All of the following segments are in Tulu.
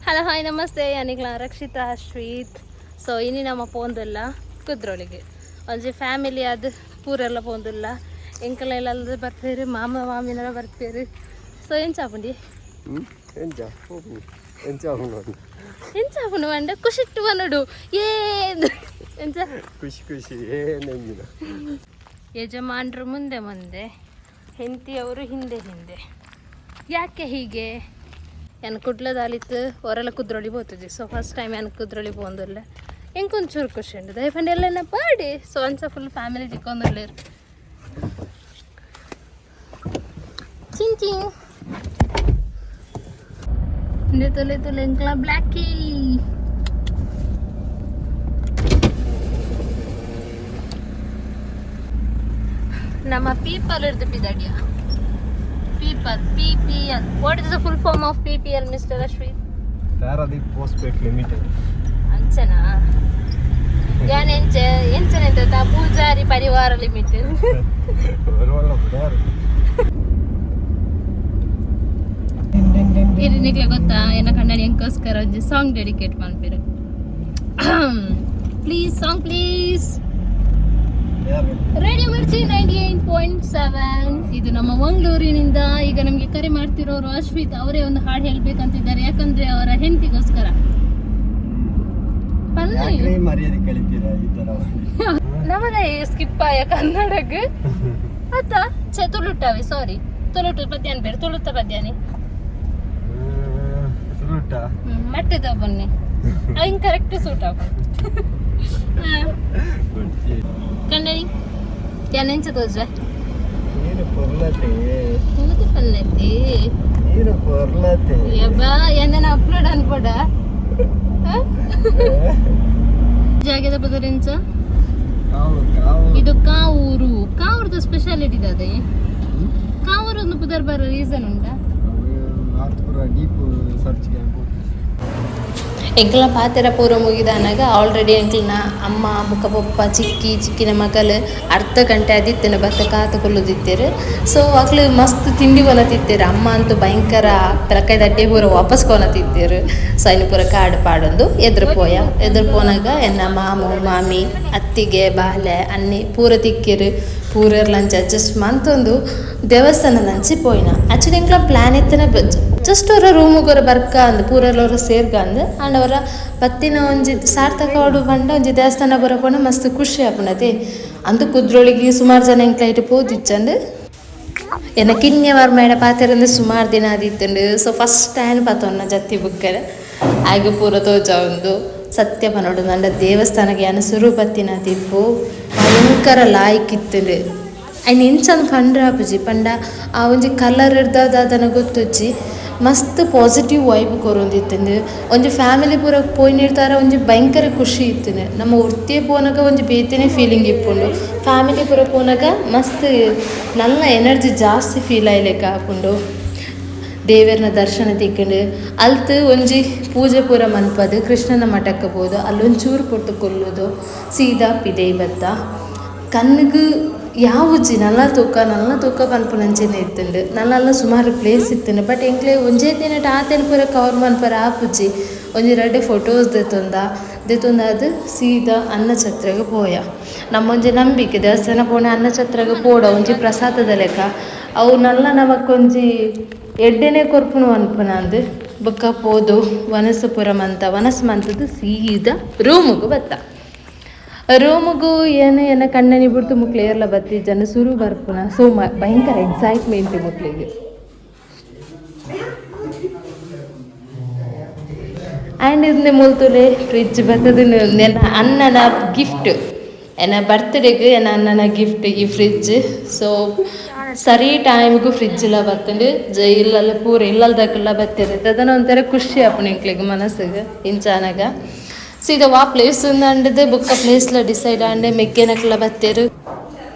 ಹಲೋ, ಹಾಯ್, ನಮಸ್ತೆ. ಅನಿಗ್ಲ ರಕ್ಷಿತಾ ಅಶ್ವೀತ್. ಸೊ ಇನಿ ನಮ್ಮ ಪೋಂದುಲ್ಲ ಕುದ್ರೋಳಿಗೆ. ಒಂಜಿ ಫ್ಯಾಮಿಲಿ ಅದು ಪೂರೆಲ್ಲ ಪೋಂದುಲ್ಲ. ಎಂಕಲೆಲ್ಲ ಬರ್ಪೇರು, ಮಾಮ ಮಾಮಿನೆಲ್ಲ ಬರ್ಪೇರು. ಸೊ ಎಂಚ ಆಪುಂಡಿ? ಎಂಚ ಹೋಗು, ಎಂಚ ಆಪುಂಡು? ಎಂಚ ಆಪುಂಡು ಪಂಡ ಖುಷಿಟ್ಟು ಬನ್ನಡು ಏ ಎಂಚ. ಖುಷಿ ಖುಷಿ ಏನೆಂಜಿನ. ಯಜಮಾನರು ಮುಂದೆ ಮುಂದೆ, ಹೆಂಡತಿಯವರು ಹಿಂದೆ ಹಿಂದೆ, ಯಾಕೆ ಹೀಗೆ? ಏನು ಕುಡ್ಲದಾಲಿತ್ತು ಹೊರಲ ಕುದ್ರೊಳಿ ಪೋತದೆ. ಸೊ ಫಸ್ಟ್ ಟೈಮ್ ಏನು ಕುದ್ರೊಳಿ ಪೋಂದುಲ್ಲ. ಎಂಕೊಂಚೂರು ಖುಷಿ ಉಂಟು ದಯಪಂಡ ಎಲ್ಲ ಪಾಡಿ. ಸೊ ಅಂಚ ಫುಲ್ ಫ್ಯಾಮಿಲಿ ತಿಕ್ಕೊಂದುಲ್ಲೇರು. ಚಿಂಗ್ ಚಿಂಗ್ ತುಲೆ ತುಲೆ ಎಂಕ್ಲ ಬ್ಲ್ಯಾಕಿ. ನಮ್ಮ ಪೀಪಲ್ ಇರ್ದು ಬಿದಡಿಯ people, PPL. What is the full form of PPL, Mister Ashwin? Paradip phosphate limited. ಅಂಚನಾ? ಯಾನ್ ಎಂಚ ಎಂಚನೆಂತ ಪೂಜಾರಿ ಪರಿವಾರ ಲಿಮಿಟೆಡ್. ಯಾರು? ಇದು ನಿಕ್ಲೆ ಗೊತ್ತಾ? ಎನ್ನ ಕಣ್ಣನಿ ಎಂಕೋಸ್ಕರ ಒಂಜಿ ಸಾಂಗ್ ಡೆಡಿಕೇಟ್ ಮನ್ಪಿರು. Please, song please. ಯಾರು? ರೇಡಿಯೋ ಮಿರ್ಚಿ 98.7. ಇದು ನಮ್ಮ ಮಂಗಳೂರಿನಿಂದ. ಈಗ ನಮಗೆ ಕರೆ ಮಾಡ್ತಿರೋರು ಅಶ್ವಿತ್ ಅವರೇ. ಒಂದು ಹಾಡು ಹೇಳ್ಬೇಕಂತಿದ್ದಾರೆ, ಯಾಕಂದ್ರೆ ಅವರ ಹೆಂಡತಿಗೋಸ್ಕರ. ಪನ್ನಿ. ಯಾಕ್ರೆ ಮರ್ಯಾದೆ ಕಳಿತೀರಾ ಈ ತರ ಮಾಡಿ? ನಮ್ಮನೆ ಸ್ಕಿಪ್ ಆಯ ಕನ್ನಡಗ್ ಅತ್ತ. ಛೆ, ತುಳುಟಾವೆ, ಸಾರಿ. ತುಳುಟು ಪದ್ಯಾನ ಬೇರೆ, ತುಳುತ ಪದ್ಯಾನಿ. ತುಳುಟ? ಮಟ್ಟದ ಬನ್ನಿ, ಹಿಂಗ್ ಕರೆಕ್ಟ್ ಸೂಟ್ ಆಗ ಕಣ್ಣನಿ. ಯಾನ್ ಎಂಚ ತೋಜೆ? ನೀನು ಪೊರ್ಲತೆ. ತುಳುತು ಪಲ್ಲೆತ್ತಿ. ನೀನು ಪೊರ್ಲತೆ. ಯಬ್ಬಾ, ಏನೇನ ಅಪ್ಲೋಡ್ ಅನ್ಪಡ ಜಾಗದ ಬದರೆಂಚ. ಕಾವು ಕಾವು. ಇದು ಕಾವೂರು. ಕಾವೂರದ ಸ್ಪೆಷಾಲಿಟಿ ಅದೇ. ಕಾವೂರು ಒಂದು ಪುದರ್ ಬರೋ ರೀಸನ್ ಉಂಟಾ? ಆತ್ ಪೂರ ಡೀಪ್ ಸರ್ಚ್. ಎಂಕಲ್ನ ಪಾತೆರ ಪೂರ ಮುಗಿದಾನಾಗ ಆಲ್ರೆಡಿ ಎಂಕಲ್ನ ಅಮ್ಮ ಬುಕ್ಕ ಪೊಪ್ಪ ಚಿಕ್ಕಿ ಚಿಕ್ಕಿನ ಮಗಲು ಅರ್ಧ ಗಂಟೆ ಅದಿತ್ತೇನೆ ಬತ್ತ ಕಾತು ಕೊಲ್ಲುದಿತ್ತೇರು. ಸೊ ಅಕ್ಲು ಮಸ್ತ್ ತಿಂಡಿ ಕೊನತಿತ್ತೇರು. ಅಮ್ಮ ಅಂತೂ ಭಯಂಕರ ಪೆಲಕಾಯಿ ದಡ್ಡೆ ಪೂರ ವಾಪಸ್ ಕೊನತಿತ್ತೇರು. ಸೊ ಐನು ಪೂರ ಕಾಡು ಪಾಡೊಂದು ಎದುರು ಪೋಯ. ಎದುರು ಪೋನಾಗ ಎನ್ನ ಮಾಮು ಮಾಮಿ ಅತ್ತಿಗೆ ಬಾಲೆ ಅನ್ನಿ ಪೂರ ತಿಕ್ಕಿರು. ಪೂರೆರ್ಲಂಚ ಅಡ್ಜಸ್ಟ್ ಮಂತೊಂದು ದೇವಸ್ಥಾನದ ಅಂಚಿ ಪೋಯಿನ. ಆಕ್ಚುಲಿ ಎಂಕ್ಲ ಪ್ಲ್ಯಾನ್ ಇತ್ತನ ಜಸ್ಟ್ ಅವರ ರೂಮುಗೊರ ಬರ್ಕ ಅಂದ್, ಪೂರೆಲ್ಲ ಸೇರ್ಗ ಅಂದ್. ಆಂಡ ಅವರ ಬತ್ತಿನ ಒಂಜಿ ಸಾರ್ಥಕ ವಾಡು ಪಂಡ ಒಂಜಿ ದೇವಸ್ಥಾನ ಬರಪೋಣ ಮಸ್ತ್ ಖುಷಿ ಆಪುಂಡತೆ ಅಂದು. ಕುದ್ರೊಳಿಗೆ ಸುಮಾರು ಜನ ಎಂಕ್ಲೈಟ್ ಪೋದಿಚ್ಚಂಡ್. ಎನ್ನ ಕಿನ್ಯ ಮೇಡ ಪಾತೆರಂದು ಸುಮಾರು ದಿನ ಆದಿತ್ತುಂಡು. ಸೊ ಫಸ್ಟ್ ಟೈಮ್ ಪತೊನ್ನ ಜತ್ತಿ ಬುಕ್ಕರೆ ಆಗ ಪೂರ ತೋಜ ಉಂದು. ಸತ್ಯ ಪನೊಡು ನಂಡ ದೇವಸ್ಥಾನಕ್ಕೆ ಯಾನ ಸುರು ಬತ್ತಿನ ತಿಪ್ಪು ಭಯಂಕರ ಲಾಯ್ಕ್ ಇತ್ತುಂಡು. ಐನ್ ಇಂಚಂದ್ ಪಂಡ್ರೆ ಆಪುಜಿ. ಪಂಡ ಆ ಒಂಜಿ ಕಲರ್ ಇರ್ದಾದ ಗೊತ್ತುಜ್ಜಿ, ಮಸ್ತ್ ಪಾಸಿಟಿವ್ ವೈಬ್ ಕೊರೊಂದಿತ್ತುಂಡು. ಒಂಜಿ ಫ್ಯಾಮಿಲಿ ಪೂರ ಪೋಯಿನಿರ್ತಾರ ಒಂಜಿ ಭಯಂಕರ ಖುಷಿ ಇತ್ತುಂಡು. ನಮ್ಮ ಒರ್ತಿಯೇ ಪೋನಗ ಒಂಜಿ ಬೇತೆನೆ ಫೀಲಿಂಗ್ ಇಪ್ಪುಂಡು. ಫ್ಯಾಮಿಲಿ ಪೂರ ಪೋನಗ ಮಸ್ತ್ ನನ್ನ ಎನರ್ಜಿ ಜಾಸ್ತಿ ಫೀಲ್ ಆಯ್ಲೆಕ್ಕ ಆಪುಂಡು. ದೇವೆರ್ನ ದರ್ಶನ ತಿಕ್ಕಂಡು. ಅಲ್ತ್ ಒಂಜಿ ಪೂಜೆ ಪೂರ ಮನ್ಪದು ಕೃಷ್ಣನ ಮಠಕ್ಕೆ ಪೋದು ಅಲ್ಲೊಂಚೂರು ಪೊರ್ತು ಕೊಲ್ಲುದು ಸೀದಾ ಪಿದೈ ಬತ್ತ. ಕಣ್ಣಿಗೆ ಯಾವುಜಿ ನಲ್ಲ ತೂಕ ನಲ್ಲ ತೂಕ ಪನ್ಪುನಂಚನೆ ಇತ್ತುಂಡು. ನಲ್ಲ ಸುಮಾರು ಪ್ಲೇಸ್ ಇತ್ತುಂಡು. ಬಟ್ ಎಂಕ್ಲೆ ಒಂಜೇ ದಿನಟ್ ಆತೆನ್ ಪೂರ ಕವರ್ ಮನ್ಪರ ಆಪುಜಿ. ಒಂಜಿ ರಡ್ಡೆ ಫೋಟೋಸ್ ದೆತೊಂದ ದೆತೊಂದಾದ್ ಸೀದಾ ಅನ್ನಛತ್ರಗ್ ಪೋಯ. ನಮ್ಮೊಂಜಿ ನಂಬಿಕೆ, ದೇವಸ್ಥಾನ ಪೋಂಡ ಅನ್ನಛತ್ರಗ್ ಪೋಡ, ಒಂಜಿ ಪ್ರಸಾದದ ಲೆಕ್ಕ ಅವು ನಲ್ಲ ನಮಕೊಂಜಿ ಎಡ್ಡೆನೆ ಕೊರ್ಪುನು ಅನ್ಪುನಂದು. ಬೊಕ್ಕ ಪೋದು ವನಸು ಪೂರ ಮಂತ, ವನಸ್ ಮಂತದ್ದು ಸೀದಾ ರೂಮುಗು ಬತ್ತ. ರೂಮುಗು ಏನು ಎನ್ನ ಕಣ್ಣನಿ ಬಿಡ್ತು ಮುಕ್ಳು ಏರ್ಲ ಬತ್ತಿ ಜನ ಸುರು ಬರ್ಪುನ. ಸೊ ಭಯಂಕರ ಎಕ್ಸೈಟ್ಮೆಂಟ್ ಮುಕ್ಳಿಗೆ. ಆ್ಯಂಡ್ ಇದನ್ನೇ ಮುಲ್ತುಲೆ ಫ್ರಿಜ್ ಬತ್ತದ. ನೆನ್ನ ಅಣ್ಣನ ಗಿಫ್ಟ್, ಎನ್ನ ಬರ್ತ್ಡೇಗೆ ಎನ್ನ ಅಣ್ಣನ ಗಿಫ್ಟ್ ಈ ಫ್ರಿಜ್. ಸೊ ಸರಿ ಟೈಮ್ಗೂ ಫ್ರಿಜ್ ಎಲ್ಲ ಬತ್ತಂಡು. ಜ ಇಲ್ಲಲ್ಲ ಪೂರ ಇಲ್ಲಲ್ದಕ್ಕೆಲ್ಲ ಬತ್ತಿರುತ್ತೆ. ಅದನ್ನ ಒಂಥರ ಖುಷಿ ಆಪುಂಡು ಎಂಕ್ಲೆಗ್ ಮನಸ್ಸಿಗೆ ಇಂಚಾನಗ. ಸೀದಾ ವಾ ಪ್ಲೇಸ್ ಅಂಡದು ಬೊಕ್ಕ ಪ್ಲೇಸ್ಲ ಡಿಸೈಡ್ ಆಂಡೆ ಮೆಗ್ಗೆನಕ್ಲ ಬತ್ತೇರು.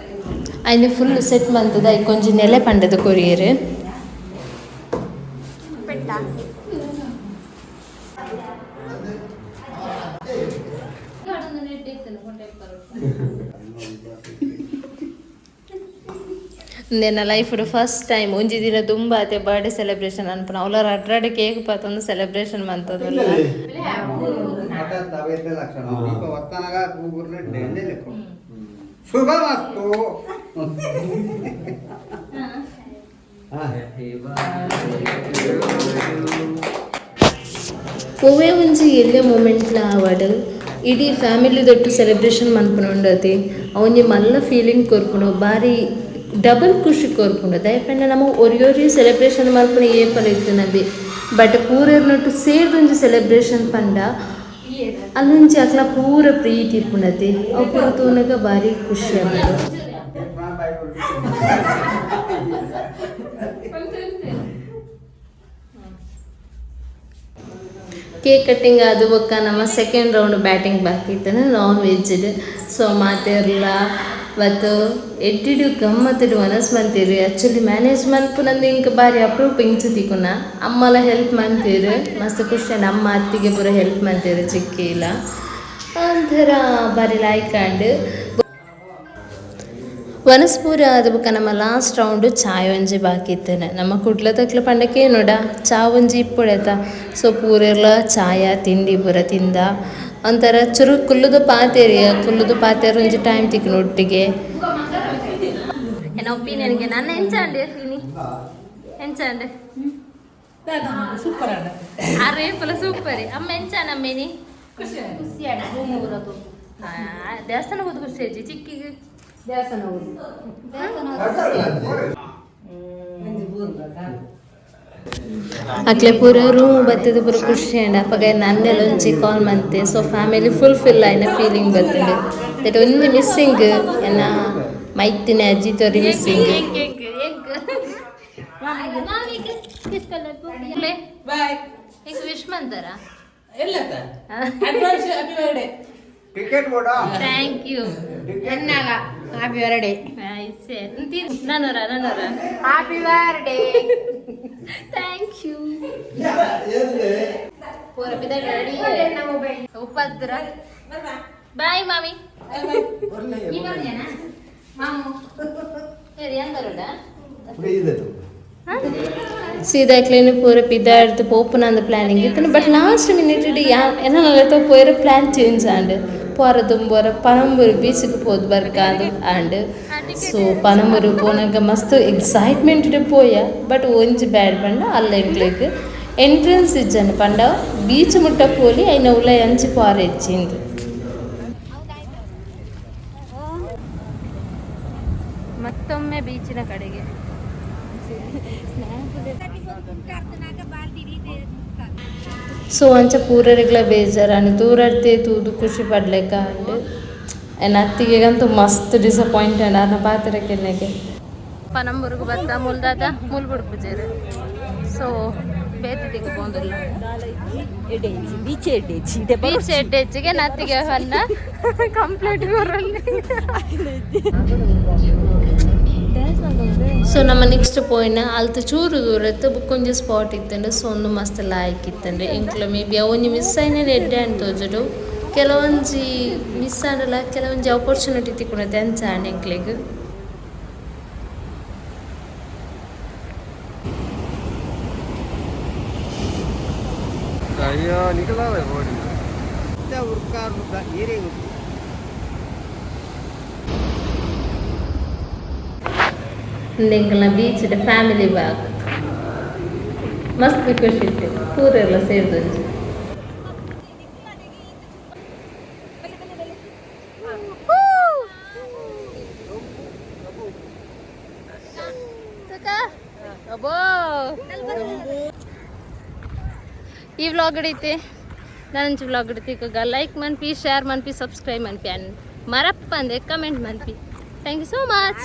ಐನ್ ಫುಲ್ ಸೆಟ್ ಮಂತದ ಐಕೊಂಜಿ ನೆಲೆ ಪಂಡದ ಕೊರಿಯರ್. ಇಂದೆನ ಲೈಫ್ ಫಸ್ಟ್ ಟೈಮ್ ಒಂಜಿ ದಿನ ದುಂಬ ಅತೆ ಬರ್ಡೇ ಸೆಲೆಬ್ರೇಷನ್ ಅನ್ಪುನ. ಅವಲ ರಡ್ರಡ್ ಕೇಕ್ ಪತ್ತೊಂದು ಸೆಲೆಬ್ರೇಷನ್ ಮಂತೊಂದುಲ್ಲ. ಶುಭಮಸ್ತು. ಒವ್ವೇ ಒಂಜಿ ಎಲ್ಯ ಮೂಮೆಂಟ್ಲ ಆವಡ್, ಇಡೀ ಫ್ಯಾಮಿಲಿ ದೊಟ್ಟು ಸೆಲೆಬ್ರೇಷನ್ ಮನ್ಪುನ ಉಂಡತಿ, ಒಂಜಿ ಮಲ್ಲ ಫೀಲಿಂಗ್ ಕೊರ್ಪುಂಡು, ಬಾರಿ ಡಬಲ್ ಖುಷಿ ಕೊರ್ಪುಂಡು. ದಾಯೆ ನಮ್ಮ ಒರಿಯೊರಿ ಸೆಲೆಬ್ರೇಷನ್ ಮನ್ಪುನ ಏಪಲ ಇತ್ತಿನಬಿ, ಬಟ್ ಪೂರೆರ್ನೊಟ್ಟು ಸೇರ್ದೊಂಜಿ ಸೆಲೆಬ್ರೇಷನ್ ಪಂಡ ಅಲ್ಲೊಂಜಿ ಅಕ್ಲ ಪೂರ ಪ್ರೀತಿ ಇಪ್ಪುಂಡತಿ. ಅವು ಪೂರ ತೂನಗ ಬಾರಿ ಖುಷಿ ಆಪುಂಡು. ಕೇಕ್ ಕಟ್ಟಿಂಗ್ ಅದು ಬೊಕ್ಕ ನಮ್ಮ ಸೆಕೆಂಡ್ ರೌಂಡ್ ಬ್ಯಾಟಿಂಗ್ ಬಾಕಿ ಇತ್ತು, ನಾನ್ ವೆಜ್. ಸೊ ಮಾತೆರ್ಲ ಮತ್ತು ಎಡ್ಡಿಡು ಗಮ್ಮತ್ತಿಡು ವನಸ್ ಮಂತೀರಿ. ಆ್ಯಕ್ಚುಲಿ ಮ್ಯಾನೇಜ್ ಮನ್ಪುನಂದು ಇಂಕ್ ಬಾರಿ ಅಪ್ರೂಪ್ ಇಂಚ ತಿಕುನ. ಅಮ್ಮಲ ಹೆಲ್ಪ್ ಮಂತೀರು, ಮಸ್ತ್ ಖುಷಿ. ಅಮ್ಮ ಅತ್ತಿಗೆ ಪೂರ ಹೆಲ್ಪ್ ಮಂತೀರು. ಚಿಕ್ಕಿಲ್ಲ ಒಂಥರ ಬಾರಿ ಲಾಯ್ಕ್ ಆಂಡ್. ವನಸ್ ಪೂರ ಆದ ಬೊಕ್ಕ ನಮ್ಮ ಲಾಸ್ಟ್ ರೌಂಡ್ ಚಾಯ್ ಒಂಜಿ ಬಾಕಿ ಇತ್ತೇನೆ. ನಮ್ಮ ಕುಡ್ಲ ತಕ್ಲ ಪಂಡಕ್ಕೆ ನೋಡ ಚಾ ಒಂಜಿ ಇಪ್ಪೊಡೆತ. ಸೊ ಪೂರೆರ್ಲ ಚಾಯ ತಿಂಡಿ ಪೂರ ತಿಂದ, ಒಂಥರ ಚುರು ಕುಲ್ಲುದು ಪಾತೆರಿ, ಕುಲ್ಲುದು ಪಾತೆರ ಒಂಜಿ ಟೈಮ್ ತಿಕ್ಕುನು ಒಟ್ಟಿಗೆ. ಎನ್ನ ಒಪಿನಿಯನ್ಗೆ ನನ್ನ ಎಂಚಾಂಡೆ ಇನಿ ಎಂಚಾಂಡೆ? ಸೂಪರ್. ಅರೆ ಪುಲ ಸೂಪರ್. ಅಮ್ಮ ಎಂಚಾನ ಅಮ್ಮೇನಿ? ದೇವಸ್ಥಾನ ಹೋದ್ ಖುಷಿ ಅಜ್ಜಿ ಚಿಕ್ಕಿಗೆ. ದೇವಸ್ಥಾನ ಹೋಗುದು. ಅಕ್ಲೆ ಪೂರ ರೂಮ್ ಬತ್ತದ ಪೂರ ಖುಷಿ ಅಂಡ್. ಅಪ್ಪಗ ನನ್ನೆಲ್ಲ ಒಂಜಿ ಕಾಲ್ ಮಂತೆ. ಸೊ ಫ್ಯಾಮಿಲಿ ಫುಲ್ ಫಿಲ್ ಆಯ್ನ ಫೀಲಿಂಗ್ ಬರ್ತದೆ. That ಒಂಜಿ ಮಿಸ್ಸಿಂಗ್, ಎನ್ನ ಮೈತಿನ ಅಜ್ಜಿ ತೋರಿ ಮಿಸ್ಸಿಂಗ್. ಬಾಯ್. ವಿಶ್ ಮಂತಾರ. ಎಲ್ಲ ಅಡ್ವಾನ್ಸ್ ಹ್ಯಾಪಿ ಬರ್ಡೇ. ಟಿಕೆಟ್ ಕೊಡ. Thank you. Happy birthday. ನಾನೋರ ನಾನೋರ. Happy birthday. Thank you. ಉಪದ್ರ. ಬಾಯ್ ಮಾಮಿ. ಮಾಮು ಹೇಳಿ ಎಂದರುಡ ಸೀದಾ ಕ್ಲೀನ್ ಪೂರ ಪಿದಾಡ್ದು ಪೋಪುನ ಅಂದ ಪ್ಲಾನಿಂಗ್ ಇತ್ತು. ಬಟ್ ಲಾಸ್ಟ್ ಮಿನಿಟ್ ಯಾ ಎನ್ನ ಪೋಯಿರ ಪ್ಲಾನ್ ಚೇಂಜ್ ಆಂಡ್. ಪೋರ ದುಂಬೋರ ಪನಂಬೂರು ಬೀಚ್ಗೆ ಪೋದು ಬರ್ಕ ಆಂಡ್. ಸೊ ಪನಂಬೂರು ಪೋನಾಗ ಮಸ್ತ್ ಎಕ್ಸೈಟ್ಮೆಂಟ್ ಪೋಯ. ಬಟ್ ಒಂಜಿ ಬ್ಯಾಡ್ ಪಂಡ ಅಲ್ಲ ಎಂಕ್ಲೆಗ್ ಎಂಟ್ರೆನ್ಸ್ ಇಜ್ಜಂಡ್. ಪಂಡ ಬೀಚ್ ಮುಟ್ಟ ಪೋಲಿ, ಐನ ಉಲ ಅಂಚಿ ಪಾರ ಹೆಚ್ಚಿಂದು. ಮತ್ತೊಮ್ಮೆ ಬೀಚಿನ ಕಡೆಗೆ. ಸೊ ಅಂಚ ಪೂರರಿಗ್ಲ ಬೇಜಾರು ಅಂಡ್ ದೂರಡ್ತೆ ತೂದು ಖುಷಿ ಪಡ್ಲೆಕ್ಕ ಅಂಡ್. ಎನ್ನ ಅತ್ತಿಗೆಗಂತೂ ಮಸ್ತ್ ಡಿಸಪಾಯಿಂಟ್ ಅಂಡ್ ಅನ್ನ ಪಾತ್ರಕ್ಕೆ ಪನಂಬೂರ್ಗು ಬತ್ತ ಮುಲ್ದಾದ ಮುಲ್ ಬುಡ್ಪುಜೇರು. ಸೊ ಬೇತಿಗೆ ಪೋಂದಿಲ್ಲ. ಬೀಚ್. ಬೀಚ್ ಎಡ್ಡೆಜ್ಜಿಗೆ ನತ್ತಿಗೆ ಅನ್ನ ಕಂಪ್ಲೀಟ್. ಸೊ ನಮ್ಮ ನೆಕ್ಸ್ಟ್ ಪೋಯಿನ ಅಲ್ತ ಚೂರು ದೂರತ್ತು ಬುಕ್ಕೊಂಜಿ ಸ್ಪಾಟ್ ಇತ್ತಂಡೆ. ಸೊ ಒಂದು ಮಸ್ತ್ ಲಾಯ್ಕ್ ಇತ್ತಂಡೆ. ಎಂಕ್ಲ ಮೇ ಬಿ ಅವೊಂಜಿ ಮಿಸ್ ಆಯ್ನ ಎಡ್ಡೆ ಅಂತ ತೋಜುಡು. ಕೆಲವೊಂಜಿ ಮಿಸ್ ಆಂಡಲ ಕೆಲವೊಂಜಿ ಆಪರ್ಚುನಿಟಿ ತಿಕ್ಕುನತೆ ಅಂಚ ಆಂಡ್ ಎಂಕ್ಲೆಗ್. ಅಯ್ಯೋ, ನಿಕಲಾವೆ ಬೋಡಿ. ನೀರೇ. ಎಂಕ್ಲ ಬೀಚ್ ಫ್ಯಾಮಿಲಿ ಬಾಗ್ ಮಸ್ತ್ ಖುಷಿ ಇತ್ತು ಪೂರೆಲ್ಲ ಸೇರ್ದೊಂಜಿ. ಅಬ್ಬೋ, ಈ ವ್ಲಾಗ್ ಹಿಡಿತೆ ನಾನಂಚು ವ್ಲಾಗ್ ಹಿಡಿತೆ. ಈಗ ಲೈಕ್ ಮನ್ಪಿ, ಶೇರ್ ಮನ್ಪಿ, ಸಬ್ಸ್ಕ್ರೈಬ್ ಮನ್ಪಿ ಅಂಡ್ ಮರಪ್ಪಂದೆ ಕಮೆಂಟ್ ಮನ್ಪಿ. Thank you so much.